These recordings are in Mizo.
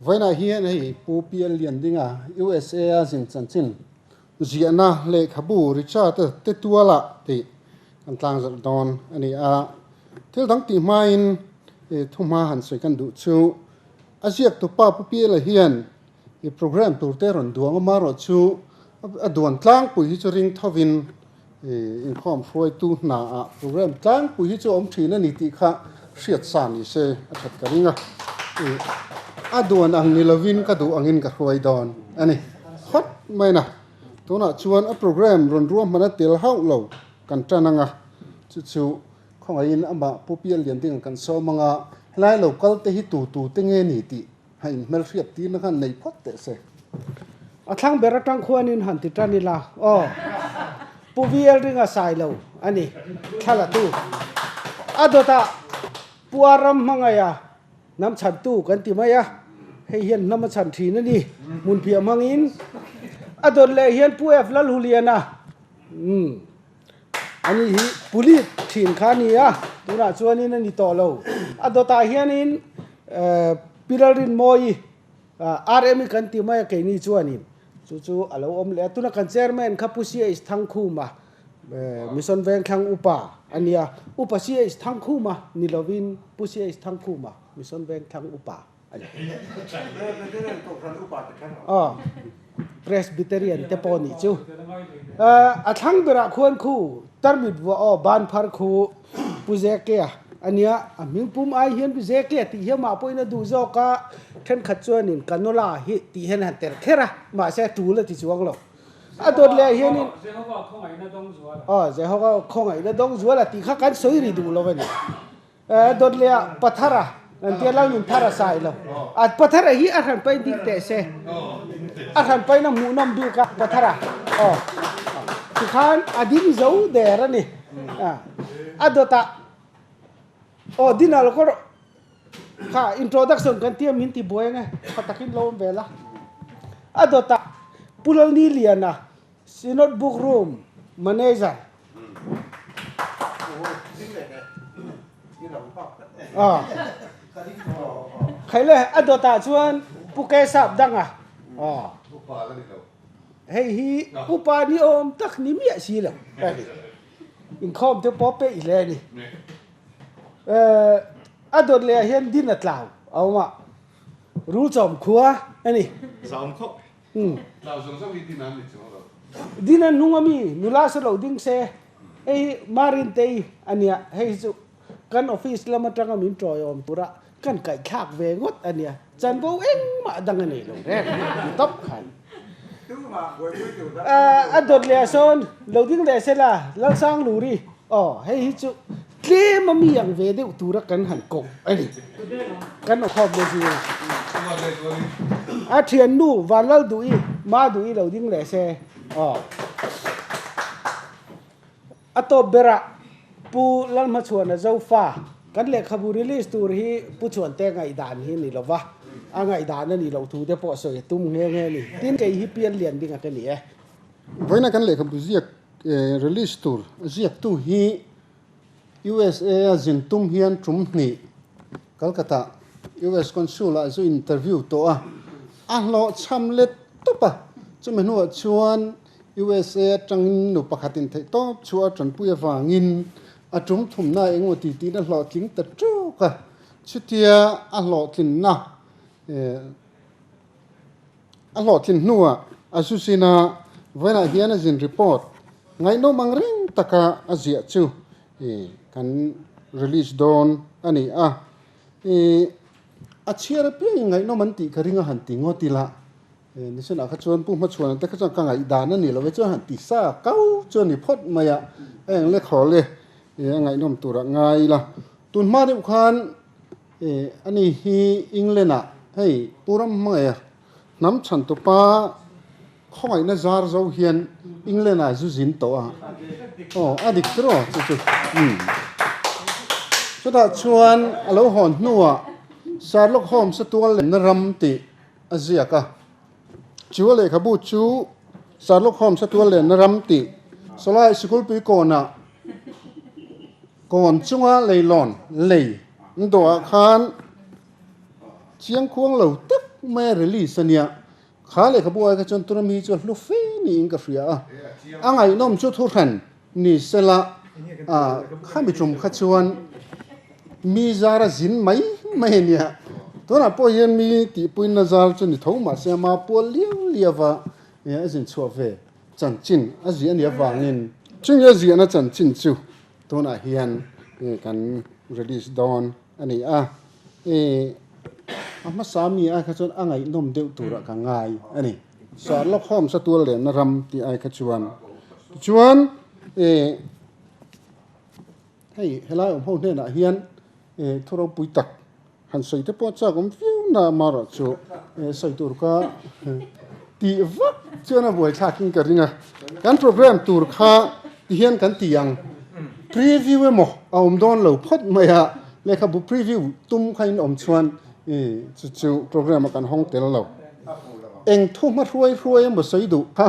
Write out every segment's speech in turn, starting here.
Vawiinah hian hei Pu PL Liandinga USA a zin chanchin ziahna lehkhabu Richard te tualah tih kan tlangzarh dawn a ni a. Thil dang tih hmain thuhma han sawi kan duh chu a ziaktu pa Pu PL-a hian i program tur te rawn duang a, marawhchu a duan tlangpui hi chu ring thovin inkhawm hruaitu hnaah program tlangpui hi chu a awm thin a ni tih kha hriat sa ni se a that ka ring a, a duan ang ni lovin ka duh angin ka hruai dawn a ni phawt mai na. Tunah chuan a program rawn ruahman a tel hauh lo kan tan ang a, chu chu khawngaihin amah Pu Pial Liandinga kan sawm ang a, helai lo kal te hi tu tu te nge ni tih Ha inhmelhriat tirna khan nei phawt teh se. A thlang ber atang khuanin han ti tan ila aw. Pu VL ringa sai lo a ni thla la tu. A dawtah Pu A ram hmangaih a hnam chhantu kan ti mai a, hei hian hnam a chhan thin a ni hmunphiah hmangin. A dawt leh hian Pu F Lalhuliana umm ani hi pulit thin kha a ni a, tunah chuanin a ni tawh lo. A dawtah hianin Pi Lalrinmawii RM i kan ti mai a keini chuanin chu chu a lo awm leh a. Tuna kan chairman kha Pu CH Thangkhuma Mission Vengthlang Upa a nia. Upa CH Thangkhuma ni lovin Pu CH Thangkhuma Mission Vengthlang Upa a ni. Aw Presbyterian te pawh nih chu. A thlang berah khuan khu tarmit vuah aw ban phar khu Pu Zekea a nia, a hming pum ai hian Pu Zekea tih hian mah pawhin a duh zawk a, thenkhat chuanin Canola hi tih hian han ter kher a, mahse a tul a ti chuang lo. A dawt leh hianin Aw Jehova khawngaihna dawng zual a tih kha kan sawi ri duh lo a ni. Dawt leh ah Pathara an tia Lalnun Thara sai lo. A Pathara hi a hran pain ding teh se. A hran pain a hmuhnawm bik a Pathara. Aw. Tikhan a ding zo der a ni. A dawt ah aw dinner kawr kha introduction kan tia min ti buai ange tha takin lo awm ve la. A dawt ah Pu Lalni Liana Synod Book Room Manager Khaile a dawtah chuan Pu Kesap danga hei hi upa ni awm tak ni miah si lo a ni. Inkhawm te pawh peih hle a ni. A dawt leh ah hian din a tlau a awm a, Rulchawm khua a ni. Tlau zawng zawng hi din an ni chuang lo. Din an hnung ami nula saw lo ding se hei hi Marintei a nia hei hi chu kan office lam atanga min tawiawm tura kan kaihthlak ve ngawt a nia chanvo engmah dang a nei lo reng ti tawp khan a dawt leh ah sawn lo ding leh se la Lalsangluri aw hei hi chu Tlem a mi ang ve deuh tura kan han koh a ni. Kan awkhawm na zir. A thiannu Vanlal Duhi, Ma Duhi lo ding leh se aw. A tawp berah Pu Lalhmachhuana Zofa kan lehkhabu release tur hi Pu Chhuante ngaihdan hi ni lova, a ngaihdan a nih loh thu te pawh sawi a tum nghe nghe a ni. Tin, kei hi Pian Lian ding a ka ni e. Vawiina kan lehkhabu ziak release tur ziaktu hi USA a zin tum hian tum hnih Calcutta US Consul ah zu interview tawh a, a hlawhchham let tawp a, chumi hnuah chuan USA atangin nu pakhatin theih tawp chu a tanpui avangin a tum thumna engemaw ti tiin a hlawhtling ta ṭuk a, chutia a hlawhtlinna A hlawhtlin hnuah a zu zin a, vawiinah hian a zin report ngaihnawm ang reng taka a ziah chu kan release dawn a ni a. A chhiar apiangin ngaihnawm an tih ka ring a han ti ngawt ila, nisinah kha chuan Pu Hmachhuana te kha chuan ka ngaihdan a ni lo e chuan han ti sa kau chu a ni phawt mai a, eng le khawl e a ngaihnawm turah ngai ila. Tun hma deuh khan Ani hi England ah hei Pu Ramhmangaih hnam chhantupa khawngaihna zar zo hian England ah zu zin tawh a, aw a dik tiraw chu chu umm. Chutah chuan a lo hawn hnuah Sherlock Holmes a tual lenna ram tih a ziak a, chu a lehkhabu chu Sherlock Holmes a tual lenna ram tih Sawlai Sikulpui kawnah Kawn chunga leilawn lei dawhah khan chiang khuang lo tak mai a release a nia. Kha lehkhabu ai kha chuan tuna mi chu a hlu fe niin ka hria a. A ngaihnawm chu thuhran ni sela khami tum kha chuan mi zar a zin mai mai a nia. Tunah pawh hian mi tihpuina zar chu ni tho mahse ama pual liau liau a a zin chhuah ve chanchin a ziah a nih avangin chumi a ziahna chanchin chu tunah hian kan release dawn a ni a. A hmasa mi ai kha chuan a ngaihnawm deuh turah ka ngai a ni. Sherlock Holmes a tual lenna ram tih ai kha chuan. Tichuan hei helai awm ho hnenah hian thu ropui tak han sawi te pawh chak awm viau na amaherawh chu sawi tur ka tih vak chuan a buaithlakin ka ring a. Kan program tur kha tihian kan ti ang. Preview emaw a awm dawn lo phawt mai a, lehkhabu preview tum kha in awm chuan chu chu program ah kan hawng tel lo. Eng thu hma hruai hruai emaw sawi duh kha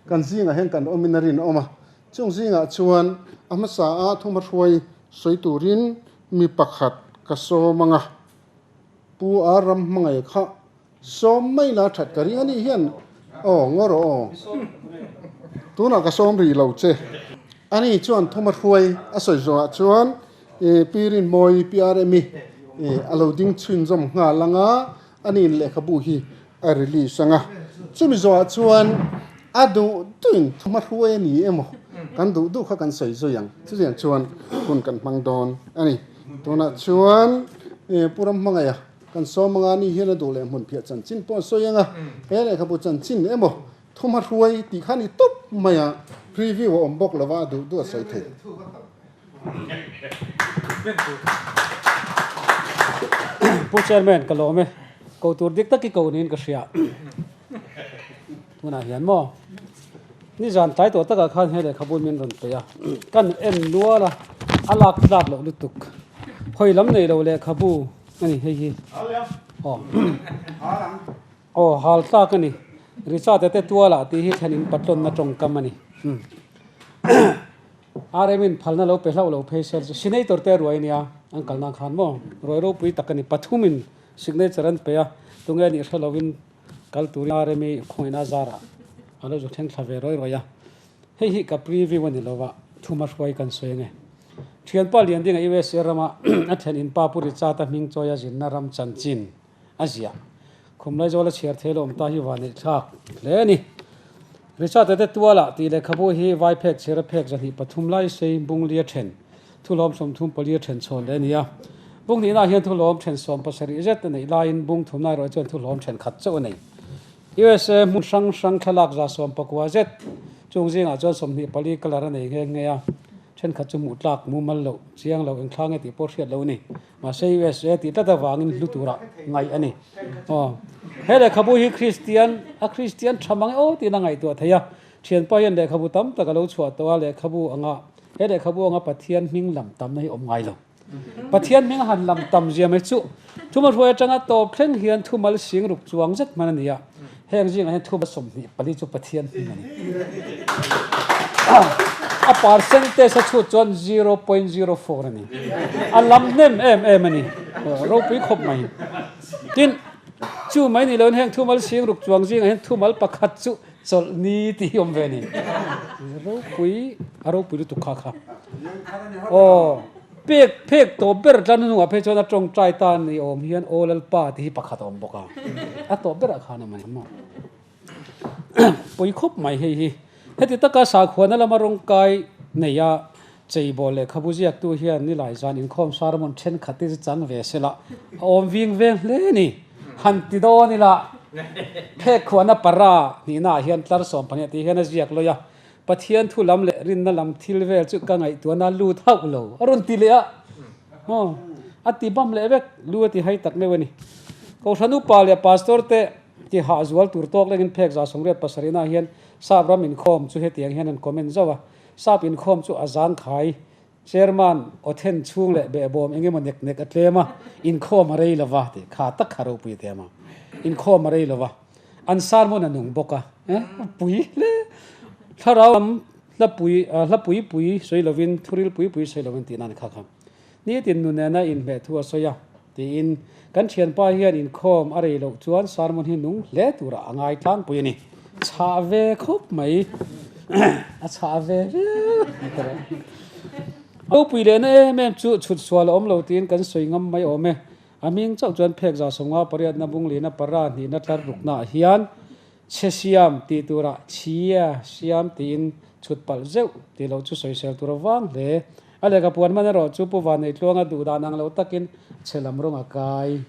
kan zingah hian kan awmin a rinawm a. Chung zingah chuan a hmasa a thu hma hruai sawi turin mi pakhat ka sawm ang a, Pu a ram hmangaih kha sawm mai la that ka ring a nih hian aw ngaw rawh aw tunah ka sawm rih lo che. Ani chuan thuma hruai a sawi zawhah chuan Pi Rinmawi PRM-i a lo ding chhunzawm nghal ang a, aniin lehkhabu hi a release ang a. Chumi zawhah chuan a duh duhin thuma hruai a ni emaw kan duh duh kha kan sawi zui ang. Chutiang chuan hun kan hmang dawn a ni. Tunah chuan Pu Ramhmangaiha kan sawm anga ni hian a duh leh hmun phiah chanchin pawh a sawi ang a, he lehkhabu chanchin emaw thuma hruai tih kha a ni tawp mai a, preview a awm bawk lova a duh duh a sawi thei. Pu Chairman ka lawm e, ko tur dik tak i ko niin ka hria. Tunah hian maw nizan tlai tawh takah khan he lehkhabu min rawn pe a, kan en nual a, a lak tlak loh lutuk. Hawi lam nei lo lehkhabu a ni hei hi. Aw aw hal tlak a ni. Richard-a te tualah tih hi thlen in patlawnna tawngkam a ni. RM in phalna lo pe hlauh lo phei sel chu Senator te ruai a nia an kalna khan maw ruai ropui tak a ni. Pathumin signature an pe a, tunge nih hre lovin Kal turin Remi khawngaihna zarah a lo zu thleng thla ve rawi rawi a. Hei hi ka preview a ni lo va, thuma hruai kan sawi ange. Thianpa Liandinga USA rama a thlen in pa Pu Richard-a hming chawia zinna ram chanchin a ziah. Khumlaizawl a chhiar thei lo awm ta hi van thlak hle a ni. Richard-a te tualah tih lehkhabu hi vai phek chhiar a phek 203 lai sei bunglia then Thulawm 34 a then chhawn leh a ni a. Bung hnihnaah hian thulawm then 17 zet a neih laiin bung thumna erawh chuan thulawm then khat chauh a nei. USA hmun hrang hrang thlalak 14 zet chung zingah chuan 24 colour a nei nghe nghe a, thenkhat chu hmuh tlak mumal loh, chiang loh, engthla nge tih pawh hriat loh a ni. Mahse USA tih tlat avangin hlu tura ngaih a ni. Aw. He lehkhabu hi Kristian, a Kristian tha mang e aw tiin a ngaihtuah thei a. Thianpa hian lehkhabu tam tak a lo chhuah tawh a, lehkhabu anga He lehkhabu anga Pathian hming lam tamna hi awm ngai lo. Pathian hming a han lam tam zia mai chu thuma hruai atanga tawp thleng hian thumal sing ruk chuang zet hman a ni a. Heng zingah hian thuma 24 chu Pathian hming a ni. A percentage a chhut chuan 0.04 a ni. A lam hnem em em a ni. Ropui khawp mai. Tin, chu mai ni loin heng thumal sing ruk chuang zingah hian thumal pakhat chu Chawlh ni tih hi awm ve ni. Ropui a ropui lutuk kha kha. Aw pek phek tawp ber tlan hnungah phei chuan a tawngtai ta ni awm hian aw Lalpa tih hi pakhat a awm bawk a. A tawp berah khan awm a ni maw. Pawi khawp mai hei hi. Heti taka sakhuana lama rawngkai nei a cheibawl lehkhabu ziaktu hian nilai zan inkhawm sermon thenkhat te chu chang ve sela a awm ving veng hle a ni. Han ti dawn ila phek khuana para hnihnaah hian tlar 12 tih hian a ziak lawi a, Pathian thu lam leh rinna lam thil vel chu ka ngaihtuahna lut hauh lo a rawn ti leh a. Aw a ti bam leh vek lu a ti hai tak meuh a ni. Kohhran upa leh pastor te ti hah zual tur tawk lengin phek 87 ah hian Sap ram inkhawm chu hetiang hian an comment zauh a, Sap inkhawm chu a zangkhai, Chairman aw then chhung leh behbawm eng emaw nek nek a tlem a, inkhawm a rei lova tih kha tak kha ropui a ti em a, inkhawm a rei lova, an sermon a nung bawk a, eh pui hle. Thlarau lam hla pui hla pui pui sawi lovin, thuril pui pui sawi lovin tih nan kha kha nitin nu nena inhmeh thu a sawi a. Tiin kan thianpa hian inkhawm a rei loh chuan sermon hi nung hle turah a ngai tlangpui a ni. Chhah ve khawp mai. A chhah ve viau mai ta reng. Ropui lehna em em chu chhut sual a awm lo tiin kan sawi ngam mai awm e. A hming chauh chuan phek 150 pariatna bunglina para hnihna tlar ruknaah hian Chhe siam tih turah chhia siam tiin chhut palh zeuh tih loh chu sawisel tur a vang hle. A lehkha puan hman erawh chu Pu Vanneitluanga duh dan ang lo takin chhe lam rawng a kai,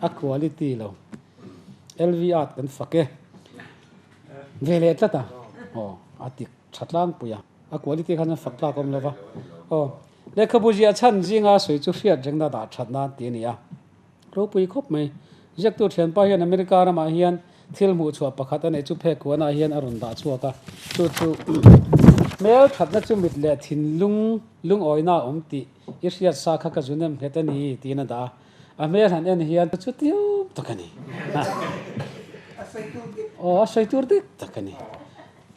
a quality lo. LV art kan fak e. Ve leh tlat a, aw a dik tha tlangpui a, a quality khan a fak tlak awm lo va. Aw lehkhabu ziah chhan zinga sawi chu hriat rengna dah that nan tih a ni a. Ropui khawp mai. Ziaktu thianpa hian America ramah hian thil hmuh chhuah pakhat a neih chu phek kuanah hian a rawn dah chhuak a, chu chu hmel thatna chu mit leh thinlung lungawina a awm tih i hriat sa kha ka zu nem nghet a ni tiin a dah a. A hmel han en hian chu tium tak a ni. Aw, a sawi tur dik tak a ni.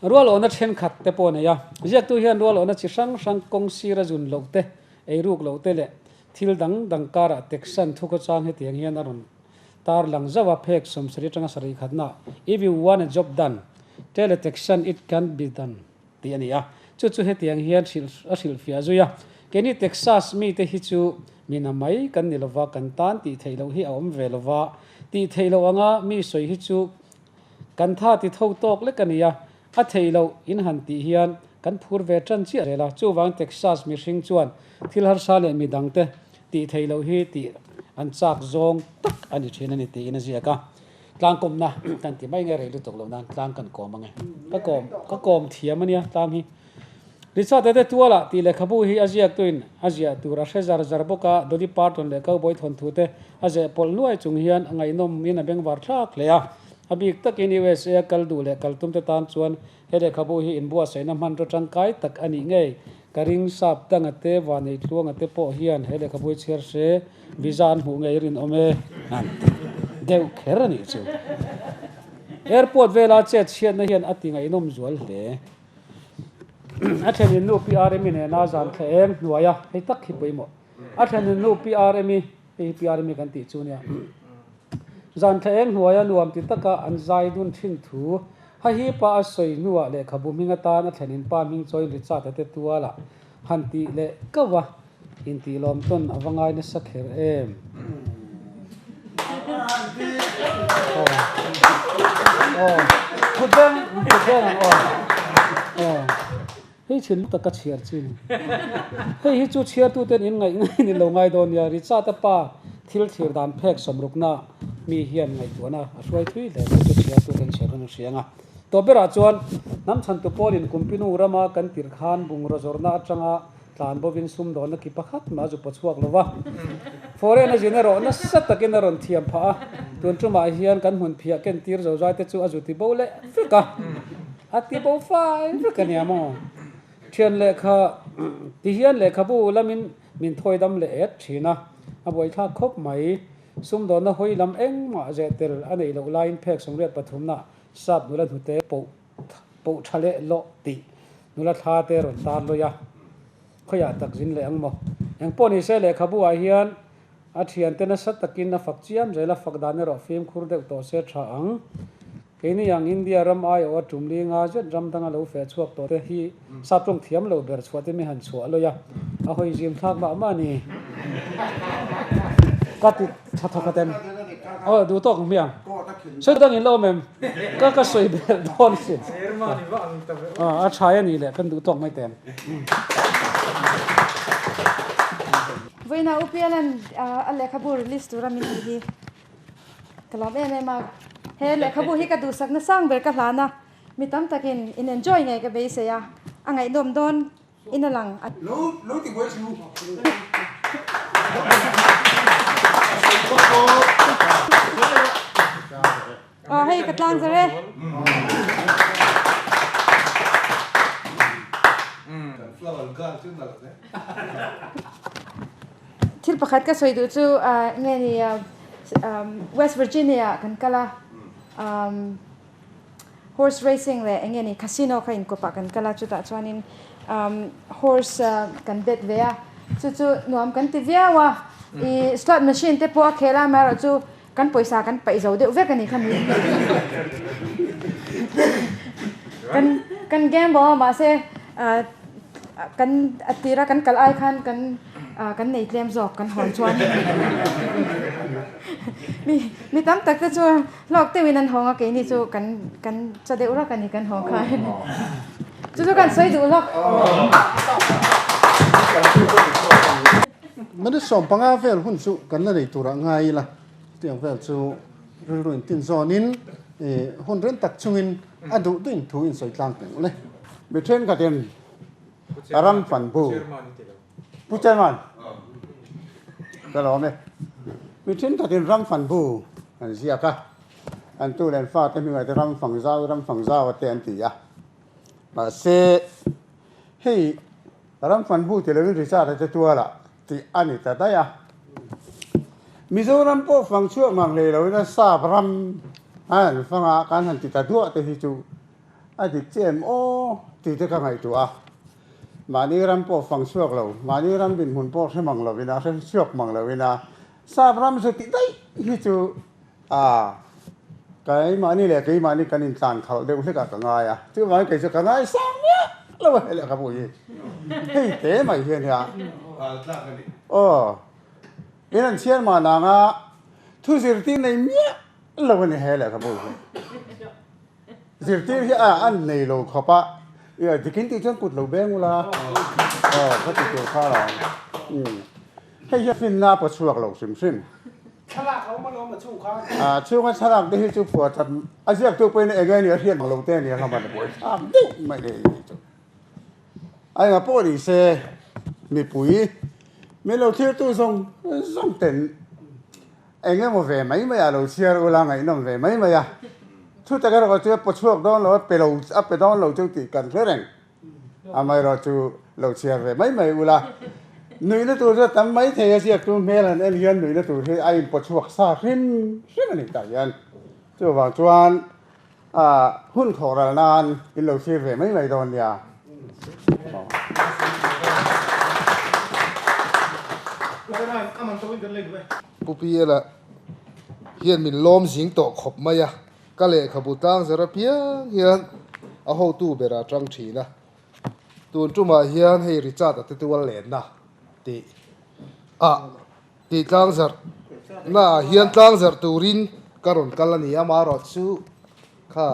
Rualawhna thenkhat te pawh a nei a, ziaktu hian rualawhna chi hrang hrang kawng sira zun loh te, eiruk loh te leh Thil dang dang karah Texan thukhawchang hetiang hian a rawn tar lang zauh a, phek 70 atanga sarih khatna, If you want a job done, tell a Texan it can't be done tih a ni a. Chu chu hetiang hian hrilh a hrilhfiah zui a, Keini Texas mite hi chu mi na mai kan ni lova, kan tan tih theih loh hi a awm ve lova, tih theih loh anga mi sawi hi chu kan tha ti tho tawk lek a ni a, A theih loh in han tih hian kan phur ve tan chiah zel a, chuvang Texas mihring chuan thil harsa leh midangte tih theih loh hi tih an chak zawng tak a ni thin a ni tiin a ziak a. Tlang kawmna kan ti mai nge rei lutuk lo nan tlang kan kawm ange. Ka kawm ka kawm thiam a nia tlang hi. Richard te tualah tih lehkhabu hi a ziaktuin a ziah tur a hre zar zar bawk a, Dolly Parton leh Cowboy thawnthu te a zeh pawlh nuai chung hian a ngaihnawm in a bengvar thlak hle a. A bik takin USA a kal duh leh kal tum te tan chuan he lehkhabu hi inbuatsaihna hmanraw tangkai tak a nih ngei. Ka ring sap danga te, Vanei Tluanga te pawh hian he lehkhabu hi chhiar se visa an hmuh ngei rinawm e an ti deuh kher a nih chu. Airport vela chet chhiatna hian a ti ngaihnawm zual hle. A thenin nu Pi Remi nena zan thla eng hnuaia hei tak hi pawimawh. A thenin nu Pi Remi, hei hi Pi Remi kan tih chu nia. Zan thla eng hnuaia nuam ti taka an zai dun thin thu ha hi pa a sawi hnuah lehkhabu hming atan a thlenin pa hming chawiin Richard a te tualah han tih leh kauh a, intih lawm tawn a va ngai nasa kher em? Aw, kut veng, kut veng ang aw. Aw. Hei thin lutak ka chhiar chin. Hei hi chu chhiartuten in ngaih ngaiin in lo ngai dawn nia. Richard-a pa thil thlir dan phek sawmrukna mi hian ngaihtuahna a hruai thui hle chu chu chhiartuten chhiar hun a hria ang a. Tawp berah chuan hnam chhantu pawlin Kumpinu rama kan tirh khan bungraw zawrhna atanga tlan bovin sumdawnna ki pakhat mah a zu paw chhuak lo va. Foreign a zin erawh nasa takin a rawn thiam phah a, tun tumah hian kan hmun phiah ken tir zozai te chu a zu ti bo leh vek a. A ti bo fai vek a nia maw? Thian lehkha ti hian lehkhabu lamin min thawi dam leh et thin a, a buaithlak khawp mai. Sumdawnna hawi lam engmah zeh tel a neih loh laiin phek 83 na sap nula hnute poh poh tha leh lawh tih nula thla te rawn tar lawih a, khawiah tak zin leh ang maw? Engpawh ni se lehkhabu ah hian A thiante nasa takin a fak chiam zel a, fak dan erawh fimkhur deuh tawh se tha ang. Keini ang India ram aiawh a tum li nga zet ram danga lo feh chhuak tawh te hi sap tawng thiam lo ber chhuah te mi han chhuah lawih a, a hawi zim thlak mah mah a ni. Ka ti tha thawk a tem. Aw duh tawk ang hmiang. Sawi dang in la awm em? Ka ka sawi belh dawn sin. A tha e ni leh kan duh tawk mai teh ang. Vawiinah UPLN a lehkhabu release tura min ti hi ka lawm em em a, he lehkhabu hi ka duhsakna sang ber ka hlan a, mi tam takin in enjoy ngei ka beisei a, a ngaihnawm dawn in a lang. Aw hei ka tlang zar e. Thil pakhat ka sawi duh chu nge ni West Virginia kan kal a horse racing leh enge ni casino kha inkawp ah kan kal a chutah chuanin horse kan bet ve a chu chu nuam kan ti viau a. I slot machine te pawh a khel a, amaherawhchu kan pawisa kan paih zo deuh vek a ni kha mi. Kan kan gamble a mahse kan a tira kan kal ai khan kan kan nei tlem zawk kan hawn chuan mi mi tam tak te chu hlawk deuhin an hawng a keini chu kan kan cha deuh rak a ni kan haw kha chu chu kan sawi duh lawk. Minute 15 vel hun chu kan la nei turah ngai ila chutiang vel chu rilru in tin zawnin hun reng tak chungin a duh duhin thu in sawi tlang teh le. Mi thenkhatin ram fan bu Pu Chairman ka lawm e. Mi thenkhatin ram fan bu an ziak a, an tu leh an fate hmingah te ram fang zau ram fang zau a te an ti a. Mahse hei ram fan bu ti loin Richard a te tualah tih a ni ta daih a. Mizoram pawh fang chhuak mang hlei loin a sap ram an fanga kan han ti ta duah te hi chu a dik che em aw tih te ka ngaihtuah a. Mahni ram pawh fang chhuak lo, mahni ram dinhmun pawh hre mang lovin a, hre chhuak mang lovin a, sap ram chu tih daih hi chu a keimahni leh keimahni kan intlan khalh deuh hlekah ka ngai a. Chuvangin kei chu ka ngai sang miah lo a he lehkhabu hi. Hei te mai hi a nia. Aw, in an chhiar mah nanga thu zirtir nei miah lo a ni he lehkhabu hi. Zirtir hi a an nei lo khawp a, ia dikin tih chuan kut lo beng ula aw ka ti tur kha lo umm hei hi a finna a paw chhuak lo hrim hrim. Thlalak a awm alawm a chhung kha. A chhunga thlalak te hi chu phuah that a ziaktu pawhin eng nge ni a hriat ang lo te a nia hlawm a ni buai thlak deuh mai hei hi chu. A enga pawh ni se mipui min lo thirtu zawng zawng ten Eng emaw ve mai mai a lo chhiar ula ngaihnawm ve mai mai a. Thutak erawh chu a paw chhuak dawn lo a pe lo a pe dawn lo chu tih kan hre reng. Amaherawh chu lo chhiar ve mai mai ula. Nuihna tur chu a tam mai thei a ziaktu hmel han en hian nuihna tur hi a inpaw chhuak sa hrim hrim a ni tah hian. Chuvang chuan Hun khawh ral nan in lo thlir ve mai mai dawn nia. Pu Piela hian min lawm zing tawh khawp mai a, ka lehkhabu tlang zar apiang hian a hotu berah a tang thin a. Tun tumah hian hei Richard a te tual lenna tih ah Tih tlangzarh naah hian tlangzarh turin ka rawn kal a ni a, amaherawh chu kha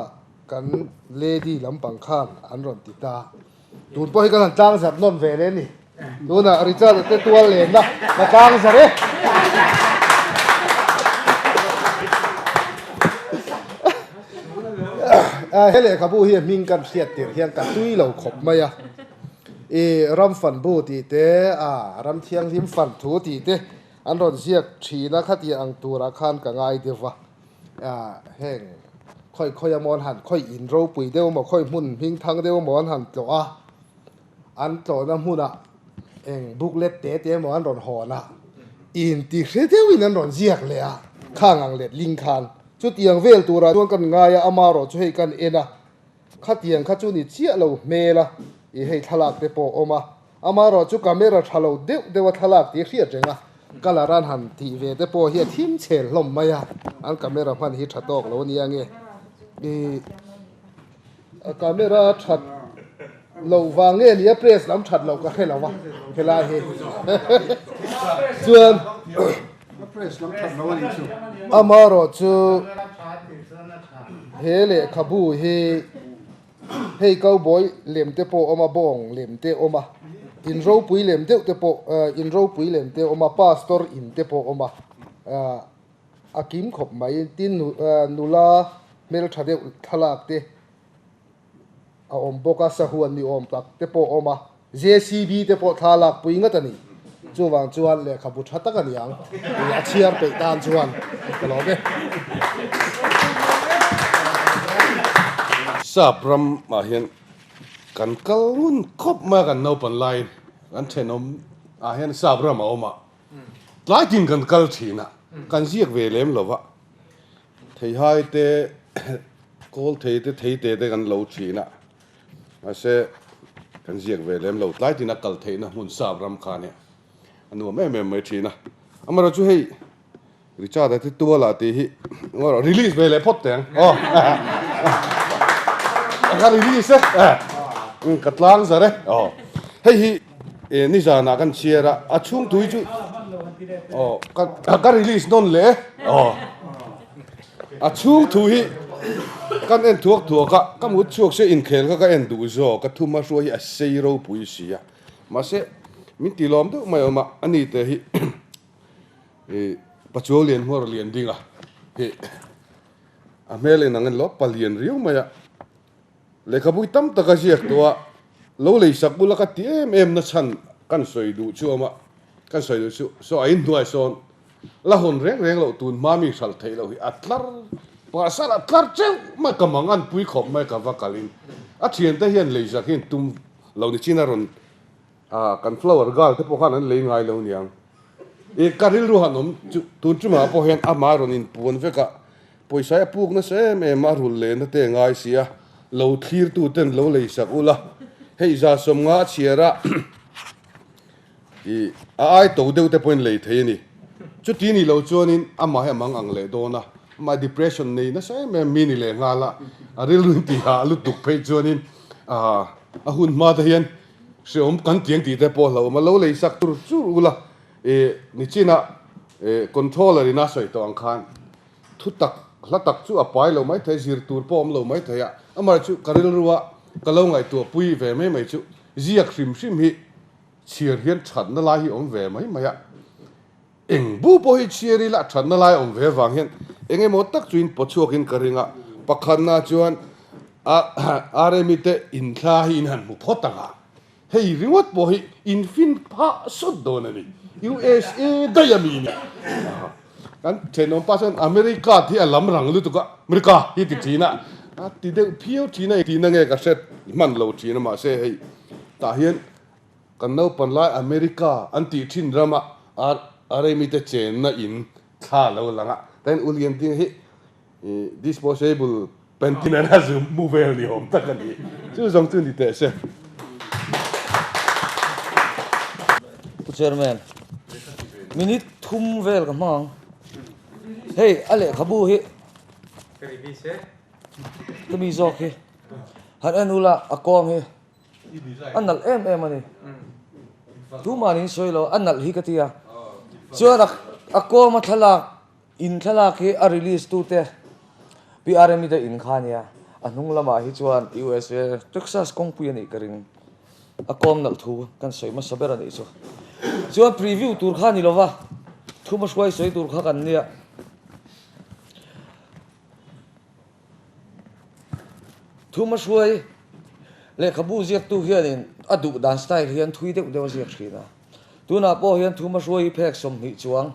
kan lady lampang khan an rawn ti ta. Tun pawh hi kan han tlangzarh nawn ve leh a ni. Tunah Richard-a te tual lenna ka tlangzarh e. He lehkhabu hi a hming kan hriat tirh hian ka tui lo khawp mai a. I ram fan bu tih te, a ram thianghlim fan thu tih te an rawn ziak thin a, khatiang ang turah khan ka ngai deuh va. A, heng khawi khawi a maw an han khawi in ropui deuh maw, khawi hmun hming thang deuh maw an han tlawh a, an tlawhna hmunah eng booklet te te maw an rawn hawn a, intihre deuhin an rawn ziak leh a, khang ang letling khan. Chutiang vel turah chuan kan ngai a, amaherawhchu hei kan en a, Khatiang kha chu ni chiah lo hmel a, i hei thlalak te pawh a awm a, amaherawh chu camera tha lo deuh deuh a thlalak tih a hriat reng a, colour an han tih ve te pawh hi a thim chhel hlawm mai a, an camera hman hi tha tawk lo a nia nge, i camera that loh vang nge nia press lam that loh ka hre lo a helai hi chuan amaherawh chu. He lehkhabu hi hei cowboy lem te pawh a awm a, bawng lem te a awm a, in ropui lem deuh te pawh in ropui lem te a awm a, pastor in te pawh a awm a, a kim khawp mai. Tin nula hmeltha deuh thlalak te a awm bawk a, sahuan ni awm tak te pawh a awm a, JCB te pawh thla lak pui ngat a ni. Chuvang chuan lehkhabu tha tak a ni ang tih a chhiar peih tan chuan ka lawm e. Sap ram ah hian kan kal ngun khawp mai a kan naupan laiin kan thenawm ah hian sap ram a awm a, tlai tin kan kal thin a, kan ziak ve lem lo va. Theihai te, kawl thei te, theite te kan lo thin a, mahse kan ziak ve lem lo. Tlai tina kal theihna hmun sap ram kha nia a nuam em em mai thin a. Amaherawhchu hei Richard-a te tuala tih hi release ve leh phawt teh ang aw. Ka release e. Ka tlang zar e. Aw. Hei hi nizanah kan chhiar a, a chhung tui chu aw ka ka release nawn leh e. Aw. A chhung thu hi kan en thuak thuak a, ka mut chhuak se inkhel kha ka en duh zawk, ka thuma hruai hi a sei ropui si a. Mahse min ti lawm deuh mai awm a, ani te hi I Pachuau lian hmuar lian ding a, hi a hmel in ang en lo, pa lian riau mai a, lehkhabu tam tak a ziak tawh a, lo lei sak bula ka ti em em na chhan kan sawi duh chu awm a, kan sawi duh chu saw a inhnuai sawn la hawn reng reng loh tun hma mi hralh theih loh hi a tlar pasal a tlar teuh mai ka mang an pui khawp mai ka va kalin a thiante hian lei zak hi an tum lo ni chin a rawn Ah, kan flower girl te pawh khan an lei ngai lo niang. I ka rilru han awm chu tun tumah pawh hian amah rawn inpuan vek a, pawisa hi a puk nasa em em a, rulh lehna te a ngai si a, lo thlir tu ten lo lei sak ula, hei za 50 a chhiar a, i a ai to deuh te pawhin lei thei a ni. Chuti ni lo chuanin amah hi a mang ang leh dawn a, amah depression nei nasa em em mi ni leh nghal a, a rilru intihah lutuk phei chuanin ah a hun hma te hian Hreawm kan tiang tih te pawh hlauhawm a, lo lei sak tur chur ula i nichinah i controller in a sawi tawh ang khan thu tak hla tak chu a pai lo mai thei, zir tur pawh awm lo mai thei a, amaherawhchu chu ka rilrua ka lo ngaihtuah pui ve mai mai chu ziak hrim hrim hi chhiar hian thatna lai hi awm ve mai mai a. Eng bu pawh hi chhiar ila a thatna lai awm ve avang hian eng emaw tak chu in paw chhuakin ka ring a, pakhatna chuan a Remi te inthla hi in han hmu phawt ang a, hei ringawt pawh hi in fin phah sawt dawn a ni, USA daih a mi nia. Kan thenawm pa chuan America tih a lam rang lutuk a, America hi ti thin a, a ti deuh phiau thin a, tihna nge ka hre hman lo thin a mahse hei tah hian Kan naupan lai America an tih thin rama Aremi te chenna in thla lo lang a, tain u lian ding hi disposable panty nen a zum mu vel ni awm tak a ni. Chu zawng chu ni teh se. Pu Chairman, minute thum vel ka hmang ang. Hei a lehkhabu hi ka mi zawk hi han en ula a kawng hi. A nalh em em a ni. Tumah niin sawi lo, a nalh hi ka ti a. Chuan a kawma thlalak, in thlalak hi a release tute PRM-i te in kha a nia. A hnung lamah hi chuan USA, Texas kawngpui a nih ka ring. A kawm nalh thu kan sawi hmasa ber a nih chu. Chuan preview tur kha a ni lo va, thuma hruai sawi tur kha kan nia. Thuma hruai lehkhabu ziaktu hianin a duh dan style hian thui deuh deuh a ziak thin a. Tunah pawh hian Thuma hruai hi phek 20 chuang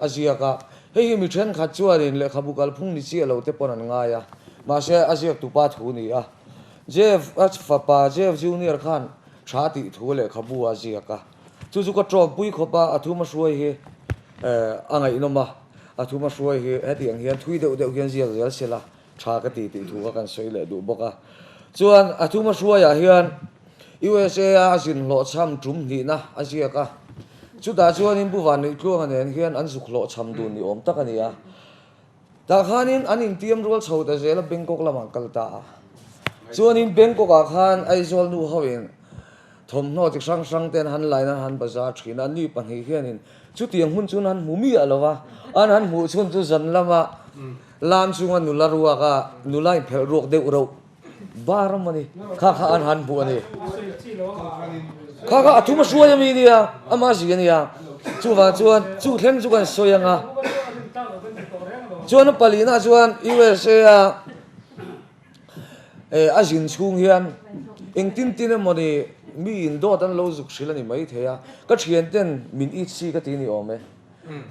a ziak a. Hei hi mi thenkhat chuanin lehkhabu kalphung ni chiah lo te pawn an ngai a. Mahse a ziaktu pa thu ni a. Jeff a fapa Jeff Junior khan tha tih thu lehkhabu a ziak a. Chu chu ka tawmpui khawp a, a Thuma hruai hi a ngaihnawm a. A thuma hruai hi hetiang hian thui deuh deuh hian ziak zel sela tha ka ti tih thu kha kan sawi leh duh bawk a. Chuan a thuma hruaiah hian USA a a zin hlawhchham tum hnihna a ziak a. Chutah chuanin Pu Vanneih-Tluanga nen hian an zuk hlawhchham dun ni awm tak a ni a. Tah khanin an intiam rual chho ta zel a Bangkok lamah an kal ta a. Chuanin Bangkok-ah khan Aizawl nu hoin thawmhnaw chi hrang hrang ten han line an han bazar thin a, ni pahnih hianin chutiang hmun chu an han hmu miah lo va, an han hmuh chhun chu zan lama lam chunga nula ruak a, nula inphelh ruak deuh reuh bar a mawni kha kha an han hmuh a ni. Kha kha a thum a hruai a mi nia, ama zi a nia, chuvang chuan chu thleng chu kan sawi ang a. Chuan a palinah chuan USA a. A zin chhung hian engtin tin emawni mi in dawt an lo zuk hrilh a ni maithei a, ka thian ten min it sik a ti ni awm e.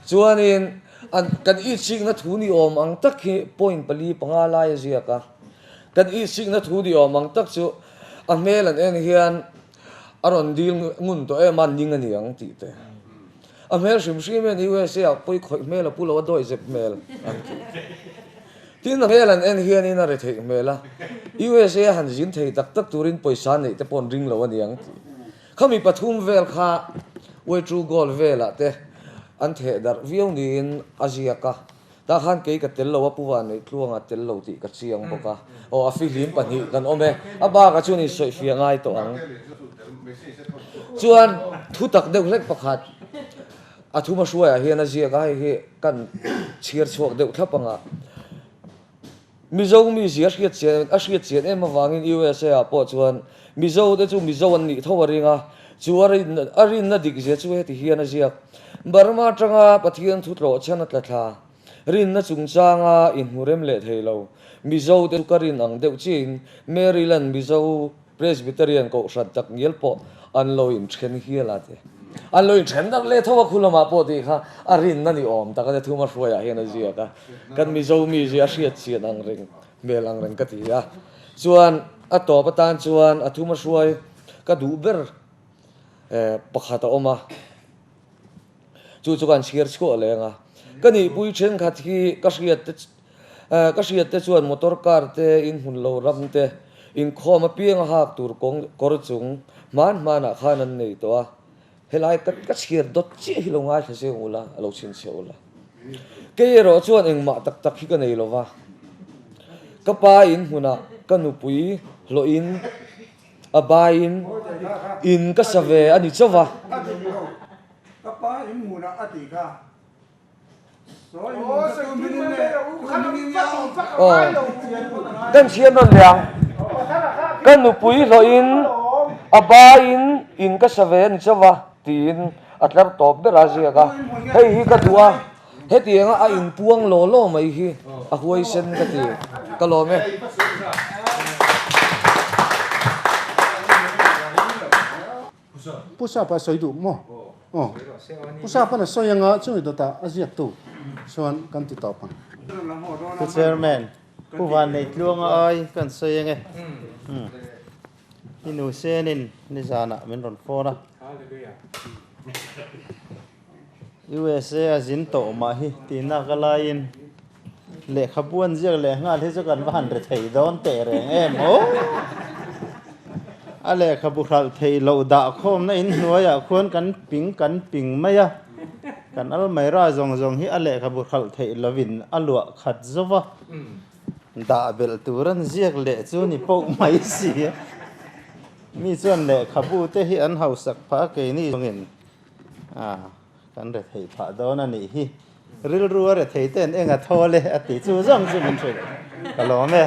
Chuanin an kan it sikna thu ni awm ang tak hi point pali panga lai a ziak a, kan it sikna thu ni awm ang tak chu a hmel an en hian a rawn dil ngun tawh em a, ning a ni ang tih te. A hmel hrim hrim hian USA ah pawi khawih hmel a pu lo a dawi zep hmel an ti. Tin a hmel an en hianin a retheih hmel a, USA a han zin thei tak tak turin pawisa neih te pawh an ring lo a niang tih. Khami pathum vel kha Way True Gold velah te. an theh darh viau niin a ziak a. Tah khan kei ka tel lo a, Pu Vanneih Tluanga tel lo tih ka chiang bawk a. Aw, a fihlim pahnih kan awm e. A bakah chuan insawifiah ngai tawh ang. Chuan thu tak deuh hlek pakhat a thuma hruaiah hian a ziak a, hei hi kan chhiar chhuak deuh thlap ang a. Mizo mizia hriat chian a hriat chian em avangin USA ah pawh chuan Mizo te chu Mizo an nih tho a ring a, chu a rin a rinna dik zia chu heti hian a ziak, Burma atanga Pathian thu tlawh chhan a tla thla, rinna chungchanga inhmu rem leh thei lo, Mizo te chu ka rin ang deuh chiahin Maryland Mizo Presbyterian kohhran tak ngial pawh an lo inthen hial a ti. An lo inthen darh leh tho a, khu lamah pawh tih kha a rinna ni awm tak a nia, thuma hruaiah hian a ziak a, kan Mizo mi zia a hriat chian ang reng hmel ang reng ka ti a. Chuan a tawp atan chuan a thuma hruai ka duh ber pakhat a awm a, chu chu ka han chhiar chhuah leng a, ka nihpui thenkhat hi ka hriat te Ka hriat te chuan motor car te, in hmun lo ram te, inkhawm apiang a hak tur kawng kawr chung hman hmanah khan an nei tawh a. Helai ka ka chhiar dawt chiah hi lo ngaithla zeng ula, a lo chhinchhiah ula. Kei erawh chuan engmah tak tak hi ka nei lo va. Ka pa in hmunah ka nupui hlawhin a baiin in ka sa ve a ni chauh va. Ka pa in hmunah a tih kha. Kan chhiar nawn leh ang. Ka nupui hlawhin a baiin in ka sa ve a ni chauh va tiin a tlar tawp ber a ziak a. Hei hi ka duh a, hetianga a inpuang law law mai hi a huaisen ka ti. Ka lawm e. Pu Sapa sawi duh maw? Aw. Pu Sapa'n a sawi anga chumi dawtah a ziaktu chuan kan ti tawp ang. Pu Chairman, Pu Vanneitluanga ai kan sawi ange. I nu Senin nizanah min rawn phone a. USA a zin tawh mah hi tihna ka laiin lehkhabu an ziak leh nghal hi chu kan va han ri thei dawn teh reng em aw. A lehkhabu hralh theih loh dah khawmna in hnuaiah khuan kan ping kan ping mai a, kan almaira zawng zawng hi a lehkhabu hralh theih lovin a luah khat zo va, dah belh tur an ziak leh chu ni poh mai si a. Mi chuan lehkhabu te hi an hausak phah a keini zawngin A, kan rethei phah dawn a nih hi. Rilru a rethei ten eng a thawl e a ti chu zawng chu min hrilh. Ka lawm e.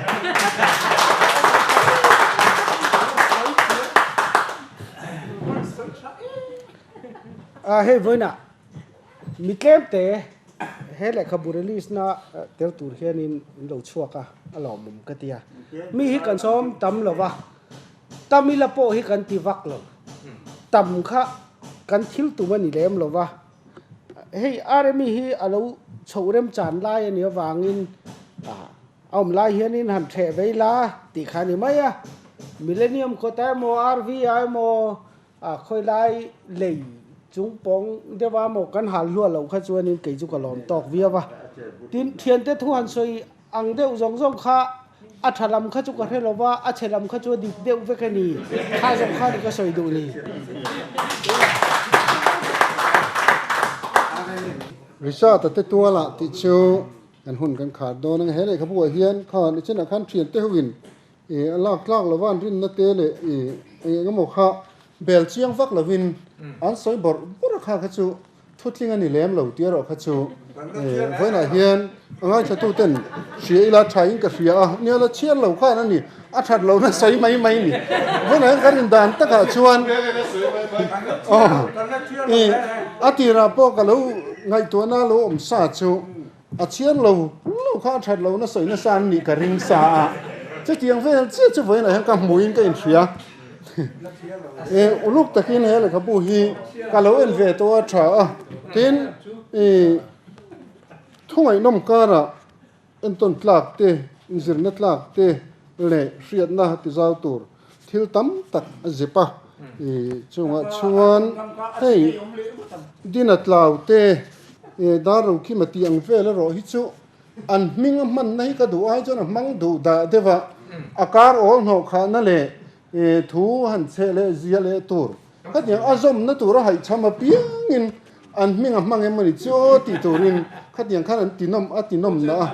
A, hei vawiinah mi tlem te he lehkhabu release na tel tur hianin in lo chhuak a, a lawmawm ka ti a. Mi hi kan sawm tam lo va. Tamila pawh hi kan ti vak lo. Tam kha kan thil tum a ni lem lo va. Hei Rmi hi a lo chhoh remchan lai a nih avangin a awm lai hianin han ṭheh vei la tih kha a ni mai a. Millennium kawta emaw RV ah emaw khawi lai lei chung pawng deuha emaw kan hal hluah loh kha chuanin kei chu ka lawm tawk viau a. Tin, thiante thu han sawi Ang deuh zawng zawng kha a tha lam kha chu ka hre lo va, a chhe lam kha chu a dik deuh vek a ni. Kha zawng kha ni ka sawi duh ni. Richard-a te tualah tih chu kan hun kan khar dawn ang. He lehkhabu ah hian khan i chinah khan thian te hoin a lak tlak lova an rinna te leh eng eng emaw kha bel chiang vak lovin an sawi bawrh bawrh a kha kha chu Thutling a ni lem lo tih erawh kha chu vawiinah hian a ngaithlatuten hria ila thain ka hria a, nia la chhiar lo khan a ni, a that lohna sawi mai mai ni. Vawiinah hian kan indan takah chuan aw a tirah pawh ka lo ngaihtuahna lo awm sa chu a chhiar lo lo kha a that lohna sawi nasa an nih ka ring sa a, chutiang vel chiah chu vawiinah hian ka hmuhin ka inhria. E uluk takin he lehkhabu hi ka lo en ve tawh a tha a, tin i thungaihnawm karah entawn tlak te, inzirna tlak te leh hriatna ti zau tur thil tam tak a zip a, i chungah chuan hei Dina Tlau te, Dar Rokhima tih ang vel erawh hi chu An hming a hmanna hi ka duh ai chuan a hmang duh dah deuh a, a kar awl hnawh khahna leh thu han chheh leh zia leh tur khatiang a zawmna tur a haihchham apiangin An hming a hmang em a ni chu tih turin khatiang khan an tinawm a tinawm na a.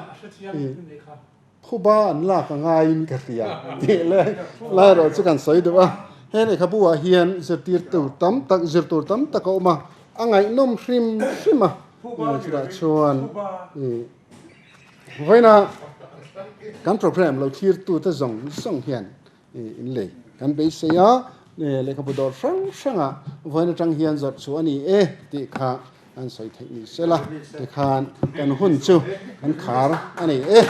Phuba an lak a ngaiin ka hria tih leh lai erawh chu kan sawi duh a. He lehkhabu ah hian zirtir tur tam tak zir tur tam tak a awm a, a ngaihnawm hrim hrim a. Chutah chuan vawiina kan programme lo thlirtute zawng zawng hian in lei kan beisei a, lehkhabu dawr hrang hrangah vawiin atang hian zawrh chu a ni e tih kha an sawi theih ni se la, tikhan kan hun chu kan khar a ni e.